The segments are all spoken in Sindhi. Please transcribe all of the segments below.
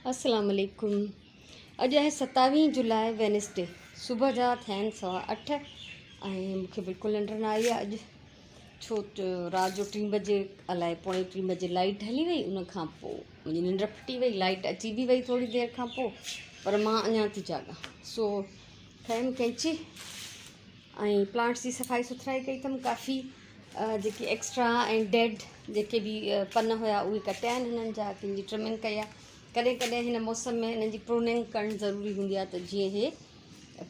السلام عليڪم اڄ آهي ستاويهه جولاء وينسڊي صبح جا ٿيا آهن 8:15 ۽ مونکي بلڪل ننڊ نه آئي آهي اڄ ڇو ته رات جو ٽين بجي الائي پوڻي ٽين بجي لائيٽ هلي وئي ان کان پوء منهنجي ننڊ ڦٽي وئي لائيٽ اچي به وئي ٿوري دير کان پوء پر مان اڃا ٿي جاڳان سو کنيم قينچي ۽ پلانٽس جي صفائي سٿرائي ڪئي اٿم ڪافي جيڪي ايڪسٽرا ۽ ڊيڊ جيڪي به پن هيا اهي ڪٽيا آهن هنن جا ڪن جي ٽرمنگ ڪئي آهي ڪڏهن ڪڏهن هن موسم ۾ هنن جي پروننگ ڪرڻ ضروري هوندي آهي ته جيئن هي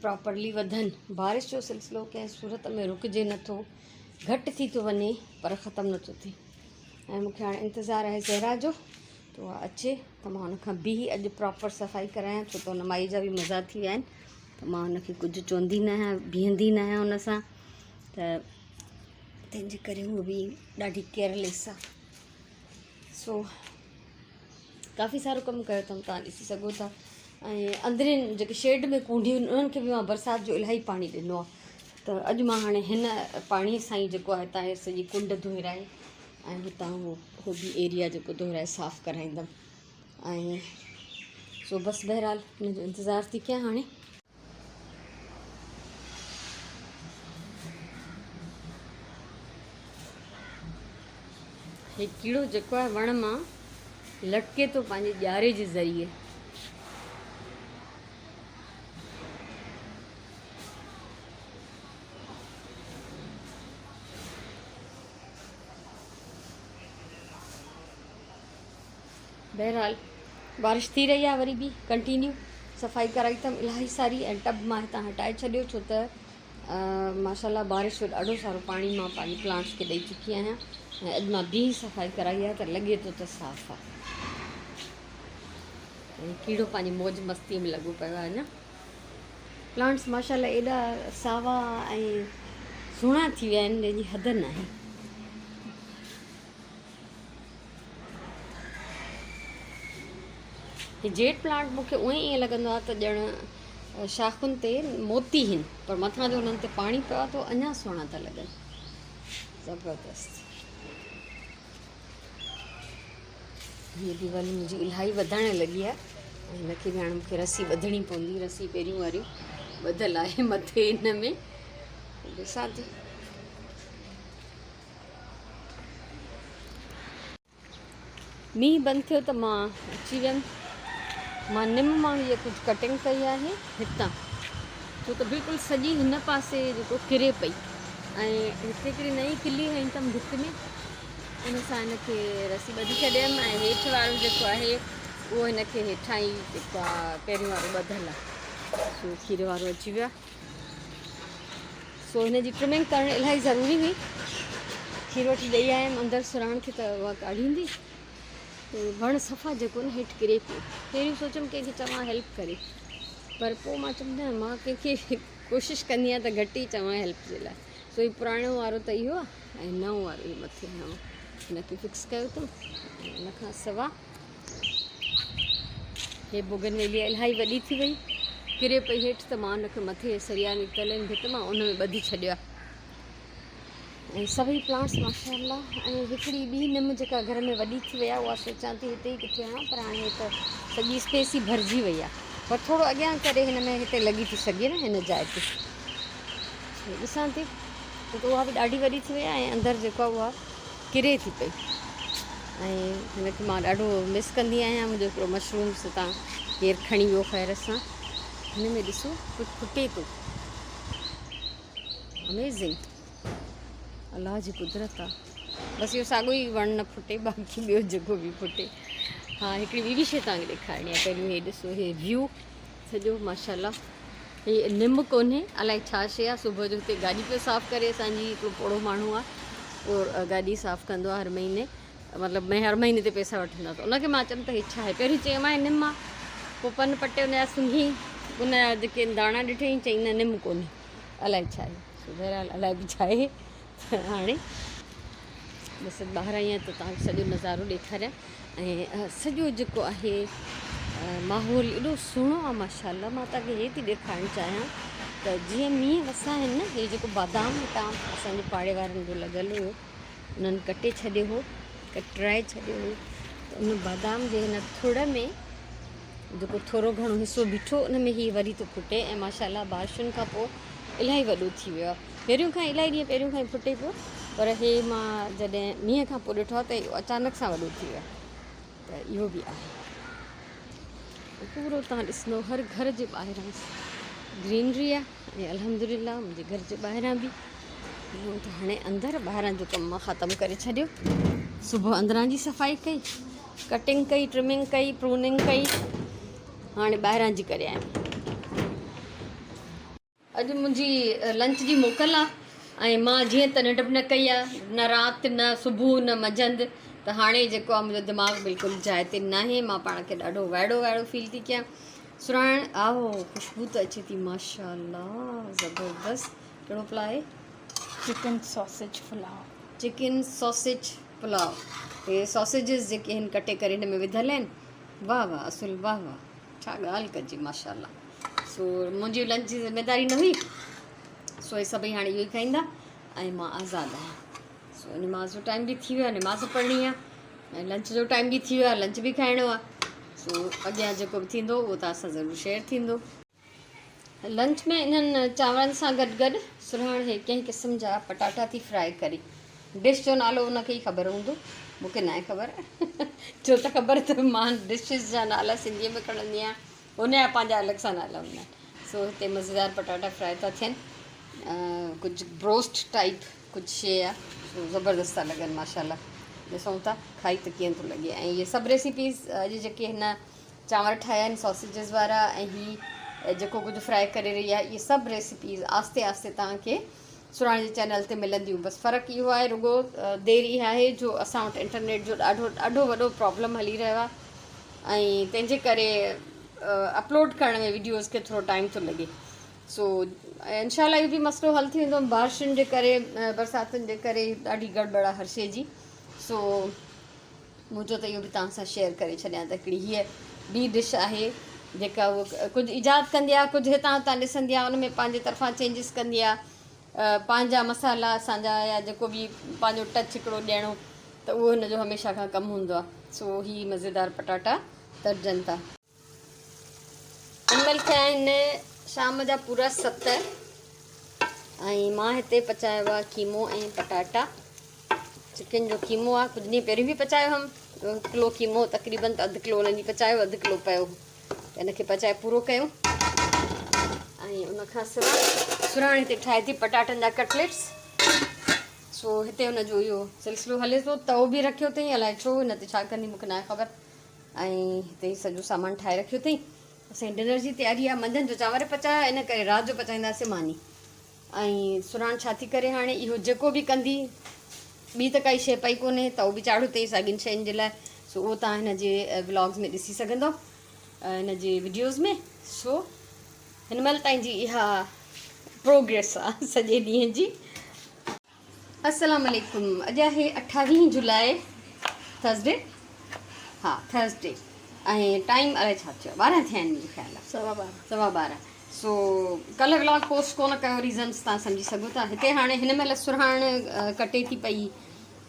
پراپرلي وڌن بارش جو سلسلو ڪنهن صورت ۾ رڪجي نٿو گهٽ ٿي ٿو وڃي پر ختم نٿو ٿئي ۽ مونکي هاڻي انتظار آهي زهرا جو ته اها اچي ته مان هن کان بيهي اڄ پراپر صفائي ڪرايان ڇو ته هن مائي جا به مزا ٿي ويا آهن ته مان هن کي ڪجهه چوندي نه آهيان بيهندي نه آهيان هن سان ته تنهن جي ڪري هوء به ڏاڍي ڪيئرليس آهي سو ڪافي سارو ڪم ڪيو اٿم توهان ڏسي سگهو ٿا ۽ اندرين جيڪي شيڊ ۾ ڪونڊيون آهن انهن کي به مان برسات جو الاهي پاڻي ڏنو آهي ته اڄ مان هاڻي هن پاڻي سان ئي جيڪو آهي تان سڄي ڪنڊ ڌوئرائي ۽ هتان هو هو به ايريا جيڪو ڌوئرائي صاف ڪرائيندم ۽ سو بس بهرحال ان جو انتظار ٿي ڪيان هاڻي. هي ڪيڙو جيڪو آهي وڻ مان لٽڪي ٿو پنهنجي ڄاري جي ذريعي. بهرحال بارش ٿي رهي آهي وري به ڪنٽينيو صفائي ڪرائي اٿم الاهي ساري ۽ ٽب مان هتان هٽائي ڇڏيو ڇو ته ماشاء الله بارش جو ڏاڍو سارو پاڻي مان پنهنجي پلانٽس کي ڏئي چڪي آهيان ۽ اڄ مان بيهي صفائي ڪرائي آهي ته لڳي ٿو ته صاف آهي ۽ ڪيڙو پنهنجي موج مستي ۾ لڳو پيو آهي اڃا پلانٽس ماشاء الله ايڏا ساوا ۽ سهڻا ٿي ويا آهن جنهن جي حد ناهي. هي جيڊ پلانٽ مون کي اونئن ائين لڳندو آهي ته ڄڻ شاخن تي موتي هن پر مٿان جو انهن تي پاڻي پيو آهي ته اڃا سهڻا ٿا لڳن زبردست هي به ول منهنجي الاهي وڌڻ لڳي آهي ۽ هن کي به هاڻي مونکي رسي ٻڌڻي پوندي رسي پهريون واري ٻڌل آهي مٿي هن ۾ ڏسان ٿي مينهن بند ٿيو ته مان اچي ويم. مان نم مان هيء ڪجهه ڪٽنگ ڪئي آهي هتان ڇو ته بلڪل سڄي هن پاسي جيڪو ڪري پئي ۽ هتي هڪڙي نئين ڪلي هنئي اٿم ڀت ۾ ان سان هن کي رسي ٻڌي ڇڏيم ۽ هيٺ وارو جيڪو آهي اهو هن کي هيٺان ئي جيڪو آهي پهريون وارو ٻڌل آهي سو کير وارو اچي ويو آهي سو هن جي ٽرمنگ ڪرڻ الاهي ضروري هئي. کير وٺي ڏئي آيم اندر سراڻ کي ته اها ڪاڙهيندي ته وڻ صفا جيڪو نه هيٺ ڪري پيو. پهريون سوچيم ڪنهن کي چوان هيلپ ڪري پر پوء مان چيم نه مان ڪنهن کي ڪوشش ڪندي آهيان ته گهٽ ئي چوان هيلپ جي لاء. سو هي پراڻو وارو ته اهو آهي ۽ نئون وارو هي مٿي نئون هن کي فڪس ڪيو اٿم ۽ ان کان سوا هي بوگن ويليا الاهي وڏي ٿي وئي ڪري پئي هيٺ ته مان ان کي مٿي سريا نڪتل آهن ڀت مان ان ۾ ٻڌي ڇڏيو آهي ۽ سڀئي پلانٽس ماشاء الله ۽ هڪڙي ٻي نم جيڪا گهر ۾ وڏي ٿي وئي آهي اها سوچان ٿي هتي ئي ڪٿي هڻان پر هاڻي ته سڄي اسپيس ئي ڀرجي وئي آهي پر ٿورو اڳيان ڪري هن ۾ هتي لڳي ٿي سگهي نه هن جاء تي ڏسان ٿي ڇو ته اها به ڏاڍي وڏي ٿي وئي آهي ۽ اندر جيڪو آهي اها ڪري ٿي پئي ۽ هن کي مان ڏاڍو مس ڪندي آهيان منهنجو هڪڙو مشرومس هتان ڪير کڻي ويو خير سان هن ۾ ڏسو ڪجهه ڦٽي ٿو اميزنگ الله جي قدرت آ بس اهو ساڳو ئي وڻ نه ڦٽي باقي ٻيو جيڪو به ڦٽي ها هڪڙي ٻي به شي توهان کي ڏيکارڻي آهي پهريون هي ڏسو هي ويو سڄو ماشاءالله هي نم ڪونهي الائي ڇا شي آ صبح جو هتي گاڏي پيو صاف ڪري اسان جي هڪڙو پوڙهو ماڻهو آ اهو گاڏي صاف ڪندو آ هر مهيني مطلب هر مهيني تي پئسا وٺندو آ ته ان کي مان چيم ته هي ڇا آهي پهرين چيم آهي نم آ پوء پن پٽي ان جا سنگهي ان جا جيڪي داڻا ڏٺئي چئي نه نم ڪونهي الائي ڇا آهي سو بهرحال الائي به ڇا آهي ته هاڻي بس ٻاهر آئي آهيان ته توهان کي سڄو نظارو ڏيکاريان ۽ سڄو جيڪو آهي ماحول ايڏو سهڻو آهي ماشاء الله مان توهان کي هي ٿي ڏيکارڻ چاهيان ته جيئن مينهن وسا آهن نه هي جيڪو بادام هتان اسانجي پاڙي وارن جو لڳل هيو انهن ڪٽي ڇڏيو هو ڪٽرائي ڇڏيو هو ته ان بادام جي هن ٿڙ ۾ جيڪو ٿورو گهڻو حصو بيٺو ان ۾ هي وري ٿو ڦٽي ۽ ماشاء الله بارشن کان پوء الاهي وڏو ٿي ويو آهي. پهريون کان الاهي ڏينهن پهريون کان ئي ڦٽي پيو پر هي مان جڏهن مينهن کان پوء ڏٺو آهي ته اهو اچانڪ سان وڏو ٿي ويو آهي ته اهو به آهي. پورو تان ڏسندو هر گهر جي ٻاهران گرينري آهي ۽ الحمدلله منهنجي گهر جي ٻاهران به هلون ته هاڻي اندر ٻاهران جو ڪم مان ختم ڪري ڇڏيو صبح اندران جي صفائي ڪئي ڪٽنگ ڪئي ٽرمنگ ڪئي پروننگ ڪئي هاڻي ٻاهران جي ڪري آيم. اڄ منهنجي لنچ جي موڪل آ ۽ مان جيئن ته ننڊ به نه ڪئي آ نه رات نه صبح نه منجهند ته هاڻي جيڪو آ منهنجو دماغ بلڪل جاء تي ناهي مان پاڻ کي ڏاڍو وائڙو وائڙو فيل ٿي ڪيان سرهاڻ آهو خوشبو ته اچي ٿي ماشاء الله زبردست ڪهڙو پلاء آهي chicken sausage pulao chicken sausage pulao هي ساسيجز جيڪي آهن ڪٽي ڪري هن ۾ وڌل آهن واه واه اصل واه واه ڇا ڳالهه ڪجي ماشاء الله سو منهنجي لنچ جي ذميداري نه هئي سو هي سڀئي هاڻي اهو ئي کائيندا ۽ مان آزاد آهيان سو نماز جو ٽائيم به ٿي ويو آهي نماز پڙهڻي آهي ۽ لنچ جو ٽائيم به ٿي ويو آهي لنچ به کائڻو آهي سو اڳيان جيڪو به ٿيندو اهو توهان سان ضرور شيئر ٿيندو. لنچ ۾ انهن چانورن سان گڏ گڏ سرهاڻ هي ڪنهن قسم جا پٽاٽا ٿي فرائي ڪري. ڊش جو نالو ان کي ئي خبر هوندو مون کي ناهي خبر ڇو ته خبر اٿو مان ڊشز جا نالا سنڌيء ۾ کڻندي آهيان ان جا پنهنجا الڳ سان نالا هوندا آهن سو هتي مزيدار پٽاٽا فرائي ٿا ٿين ڪجهه بروسٽ ٽائپ ڪجهه شيء آهي سو زبردست ٿا لڳن ماشاء الله ڏسون ٿا کائي ته ڪيئن ٿو لڳي ۽ اهي سڀ ريسيپيز اڄ جيڪي هن چانور ٺاهيا آهن ساسيجز وارا ۽ هي جيڪو ڪجهه فرائي ڪري رهي آهي اهي سڀ ريسيپيز آهستي آهستي توهان کي سرهاڻ جي چينل تي ملنديون بس فرق اهو آهي رڳو دير اها آهي جو اسان وٽ انٽرنيٽ جو ڏاڍو ڏاڍو وڏو پرابلم هلي رهيو آهي ۽ تنهن جي ڪري اپلوڊ ڪرڻ ۾ وڊيوز کي ٿورو ٽائيم ٿو لڳي سو انشاء الله اهو به مسئلو حل ٿي ويندو بارشن جي ڪري برساتن جي ڪري ڏاڍي گڙٻڙ آهي هر شي جي سو مون چيو ته اهو به توهان سان شيئر ڪري ڇڏيان ته هڪڙي هيء ٻي ڊش آهي جيڪا هوء ڪجهه ايجاد ڪندي آهي ڪجهه هتان هتان ڏسندي آهي ان ۾ پنهنجي طرفان چينجز ڪندي آهي پنهنجا مصالحا اسان جا يا جيڪو به پنهنجو ٽچ هڪڙو ڏيڻو ته اهو هن جو هميشه کان ڪم هوندو آهي سو هي مزيدار پٽاٽا ترجن ٿا. هن مهل ٿيا آهن شام جا پورا 7 ۽ مان هتي پچايو آهي قيمو ۽ پٽاٽا. چڪن جو قيمو آهي ڪجهه ڏينهن پهريون به پچايو هئم هڪ ڪلو قيمو تقريبن ته اڌ ڪلو انهن ڏينهن پچايو اڌ ڪلو پيو ته ان کي پچائي پورو ڪيو ۽ ان کان سواء سرهاڻ هتي ٺاهي ٿي پٽاٽن جا ڪٽليٽس سو هتي ان جو اهو سلسلو هلي ٿو تئو به رکيو اٿئي الائي ڇو هن تي ڇا ڪندي مونکي ناهي خبر ۽ هتي سڄو سامان ٺاهي رکيو اٿئي اسان ڊنر جي تياري آهي منجهند جو چانور پچايا ان ڪري رات جو پچائينداسين ماني ۽ سرهاڻ ڇا ٿي ڪري هاڻي اهو جيڪو به ڪندي ٻي ته ڪائي شيء پئي ڪونهي ته اهو به چاڙهيو اٿئي ساڳين شين جي لاء سو اهو توهان هن جي ولاگز ۾ ڏسي سگهندو هن جي وڊيوز ۾ سو هن مهل تائين جي اها پروگريس آ سڄي ڏينهن جي. السلام عليڪم اڄ آهي 28 جولاء ٿرسڊي ها ٿرسڊي ۽ ٽائيم الائي ڇا ٿيو 12 ٿيا آهن منهنجي خيال سوا 12 سوا 12 سو ڪلهه ولاگ پوسٽ ڪونه ڪيو ريزنس تان سمجهي سگهو ٿا هتي هاڻي هن مهل سرهاڻ ڪٽي ٿي پئي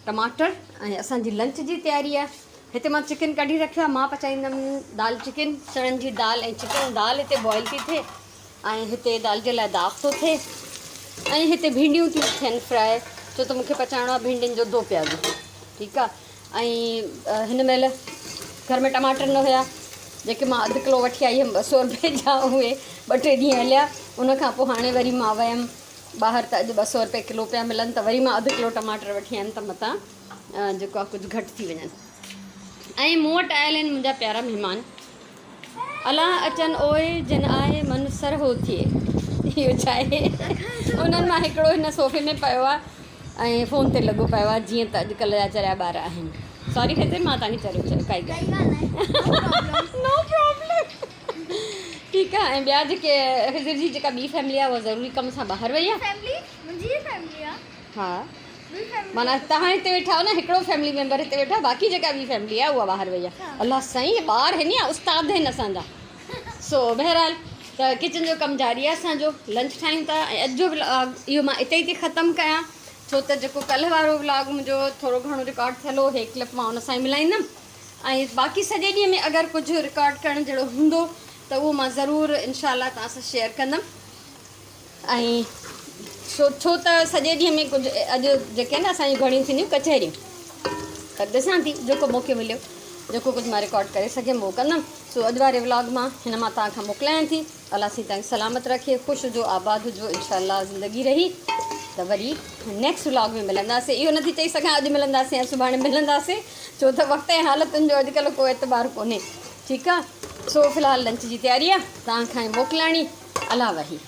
ٽماٽر ۽ اسان جي لنچ جي تياري آهي هتي مان چڪن ڪڍي رکيو آهي مان پچائيندم دال چڪن چڻن جي دال ۽ چڪن دال هتي بوائل ٿي ٿئي ۽ هتي دال جي لاء داغ ٿو ٿئي ۽ هتي ڀينڊيون ٿيون ٿين فرائي ڇو ته مونکي پچائڻو آهي ڀينڊين جو دو پيازو ٺيڪ آهي ۽ هن مهل گهر ۾ ٽماٽر نه هيا جيڪي مان اڌ ڪلو وٺي آئي هيم 200 روپئي جا اهي ٻه ٽي ڏينهن هليا ان کان پوء هاڻي وري مان ويم ٻاهر ته اڄ 200 روپئي ڪلو پيا ملن ته وري مان اڌ ڪلو ٽماٽر وٺي آيم ته متان جيڪو آهي ڪجهه گهٽ ٿي وڃن ۽ مون وٽ آيل آهن منهنجا پيارا مهمان الله اچن اوء جن آء من سرهو ٿئي اهو ڇا آهي انهن مان هڪڙو هن صوفي ۾ پيو آهي ۽ فون تي لڳو پيو آهي جيئن ته اڄڪلهه جا چريا ٻار آهن سوري خضر مان توهان کي چريو چيو ڪائي ڳالهه نو پرابلم ٺيڪ آهي ۽ ٻيا جيڪي خضر جي جيڪا ٻي فيملي آهي اها ضروري ڪم سان ٻاهر وئي آهي فيملي منهنجي ئي فيملي آهي ها معنيٰ توهان هتي ويٺا آهيو نه هڪڙو فيملي ميمبر هتي ويٺو آهي باقي جيڪا ٻي فيملي آهي اها ٻاهر وئي آهي الله سائين ٻار هن يا استاد آهن اسان جا سو بهرحال ته ڪچن جو ڪم جاري آهي اسان جو لنچ ٺاهيون ٿا ۽ اڄ جو ولاگ اهو مان اتي ئي ٿي ختم ڪيان ڇو ته جيڪو ڪلهه وارو ولاگ منهنجو ٿورو گهڻو رڪارڊ ٿيل هو هي ڪلپ مان ان سان ئي ملائيندم. ۽ باقي سڄي ڏينهن ۾ اگر ڪجهه رڪارڊ ڪرڻ جهڙو هوندو ته اهو مان ضرور انشاء الله توهان سان شيئر ڪندم ۽ ڇو ڇو ته سڄي ڏينهن ۾ ڪجهه اڄ جيڪي آهن اسان جون گهڻيون ٿينديون ڪچهريون ته ڏسان ٿي جيڪو موقعو مليو جيڪو ڪجهه مان رڪارڊ ڪري سگهيم اهو ڪندم. سو اڄ واري ولاگ مان هن مان توهان کان موڪلايان ٿي. الله سائين توهان کي سلامت رکي خوش هجو آباد هجو انشاء الله زندگي رهي ته وري نيڪسٽ ولاگ ۾ ملنداسين. اهو نٿي چئي سگهان اڄ ملنداسين يا سڀاڻي ملنداسين ڇو ته وقت ۽ حالتن جو اڄڪلهه ڪو اعتبار ڪونهي. ٺيڪ آ سو في الحال لنچ جي تياري آ توهان کان موڪلاڻي الله وحي.